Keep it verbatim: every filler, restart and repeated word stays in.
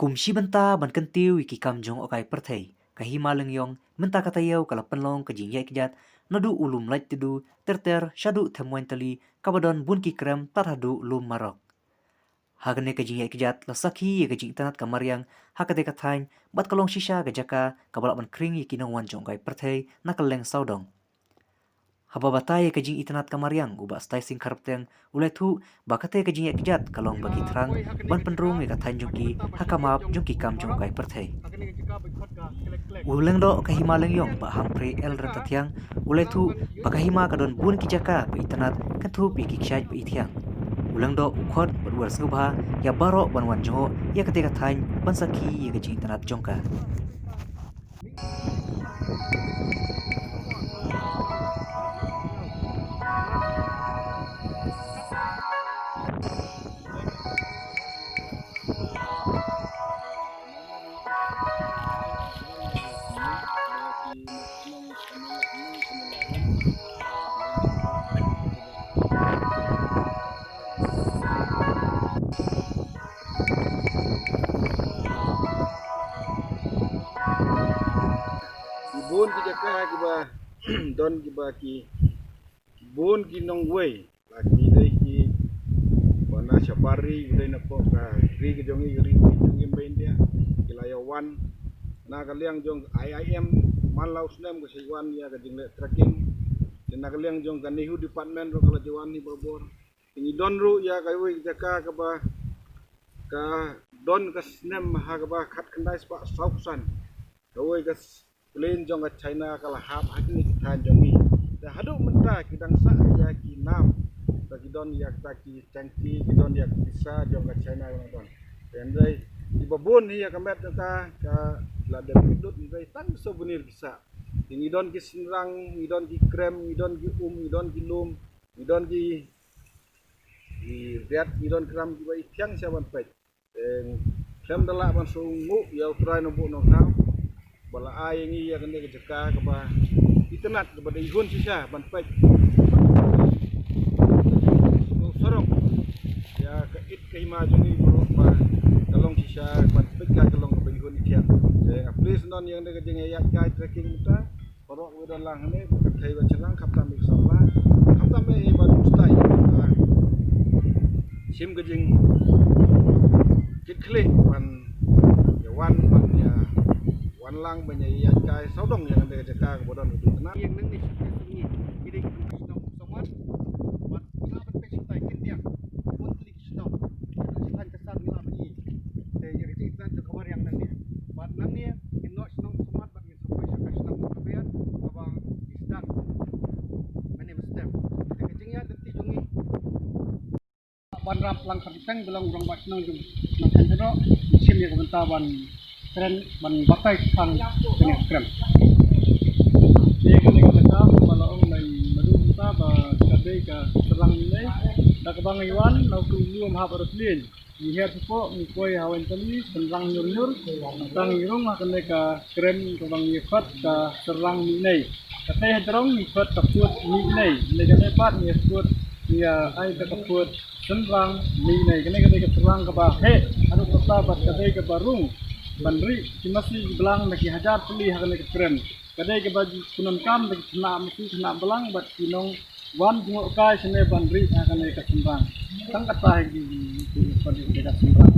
Kum shi bynta ban kyntiew ïa ki kam jong u kai pyrthei, ka Hima Lyngiong mynta ka taïew ka la pynlong ka jingïaid kjat naduh u Lum Laittiedu ter ter shaduh Them Waintali, kaba don bun ki krem tad haduh Lum Marok. Ha kane ka jingïaid kjat la sakhi ïa ka jingitynnad ka mariang ha katei ka thaiñ, bad ka long shisha ka jaka kaba lah ban khring ïa ki nongwan jong u kai pyrthei na kylleng sawdong. Haba batai ïa ka jingitynnad ka mariang, u Bah Stai Sing Kharpteng u la ïathuh ba katei ka jingïaid kjat ka long ba ki thrang ban pynrung ïa ka thaiñ jong ki ha ka map jong ki kam jong u kai pyrthei. U Lyngdoh ka Hima Lyngiong, Bah Humphrey L Ryntathiang, u la ïathuh ba ka hima ka don bun ki jaka ba itynnad kynthup ïa ki kshaid ba ithiang. U Lyngdoh u khot bad u la sngewbha ïa baroh ban wan jngoh ïa katei ka thaiñ ban sakhi ïa ka jingitynnad jong ka. Ki bun ki jaka kiba don kiba ki bun ki nongwei. La ki dei ki ba na shabar ri, ki dei na pok ka ri ka jong ngi, ka ri ka jong ngi ba India. Ki la ïa wan na ka liang jong I I M, man la u snem ka shu wan ïa ka jingleh trekking. Te na ka liang jong ka NEHU department ruh ka la ïa wan hi barabor. Te ngi don ruh ïa kawei ka jaka kaba ka don ka snem ha kaba khatkhyndai spah sawphew san. Kawei ka s-, plane jong ka China ka la hap ha kine ki thaiñ jong ngi. Te haduh mynta ki dang sah ïa ki nam. Te ki don ïa kita ki tangki, ki don ïa ki visa jong ka China ka la don. Te hynrei kiba bun hi ïa ka met jong ka ka la dep ki dud, hynrei tang souvenir ki sah. Te ngi don ki synrang, ngi don ki krem, ngi don ki um, ngi don ki lum, ngi don ki, ki riat, ngi don ki ram kiba ithiang sha ban peit. Te khlem da lah ban shu nguh ïa U Trai Nongbuh Nongthaw ba la ai ïa ngi ïa kane ka jaka kaba itynnad, kaba dei hun shisha ban peit. Shu sarok ïa ka it ka hima jong ngi baroh ba ka long shisha, ban peit ka ka long kaba ihun ithiang. Te nga please non ïa kane ka jingïaid kai trekking mynta. Baroh kiba don lang hangne, ba kynthei ba shynrang, khamtam ïa ki samla, khamtam ïa i ba dum stai. Shim ka jingkitkhlieh ban ïa wan, ban ïa wan lang, ban ïa ïaid kai sawdong ïa kane ka jaka kaba don ka dei tnat. Ïa nang ni shisha shisha ngi, ki dei ki shnong Somat, bad ki la ban peit shisha ki diang, bun tylli ki shnong. Shisha ka san ngi la ban ïa. Te ïa ka jingïaid ka mariang nangne. Bad nangne, ngin noh shnong Somat bad ngin sa poi sha ka shnong Kabiat, kaba ngi sdang. Mane ba sdang. Te ka jingïaid lynti jong ngi ban rap lang kyrteng, ba long u rangbah shnong jong shnong Kynthei Roh, shim ïa ka bynta ban kren, ban batai tang kane ka krem. Ïa kane ka bynta ba la ong lai madu bynta ba ka dei ka syrang ne. Da kaba ngi wan na utu u lum hap aeroplane. Ngi hiar shapoh, ngi poi ha Waintali, shynrang ñiur ñiur. Tang ngi rung ha kane ka krem kaba ngi khot ka shynrang mihnei. Katei ha jrong ngi khot ka pud mihnei. Kane kane pat ngi khot, ngi ai ka pud shynrang mihnei. Kane kane ka shynrang kaba heh haduh katta bad ka dei kaba rung ban rih ki masi ki blang na ki hajar tylli ha kane ka krem. Ka dei kaba ju pyndonkam da ki khynnah masi, khynnah blang bad ki nongwan jngohkai shane ban rih ha kane ka shynrang. Tang kata hi ki, ki, ki, ki, ka shynrang.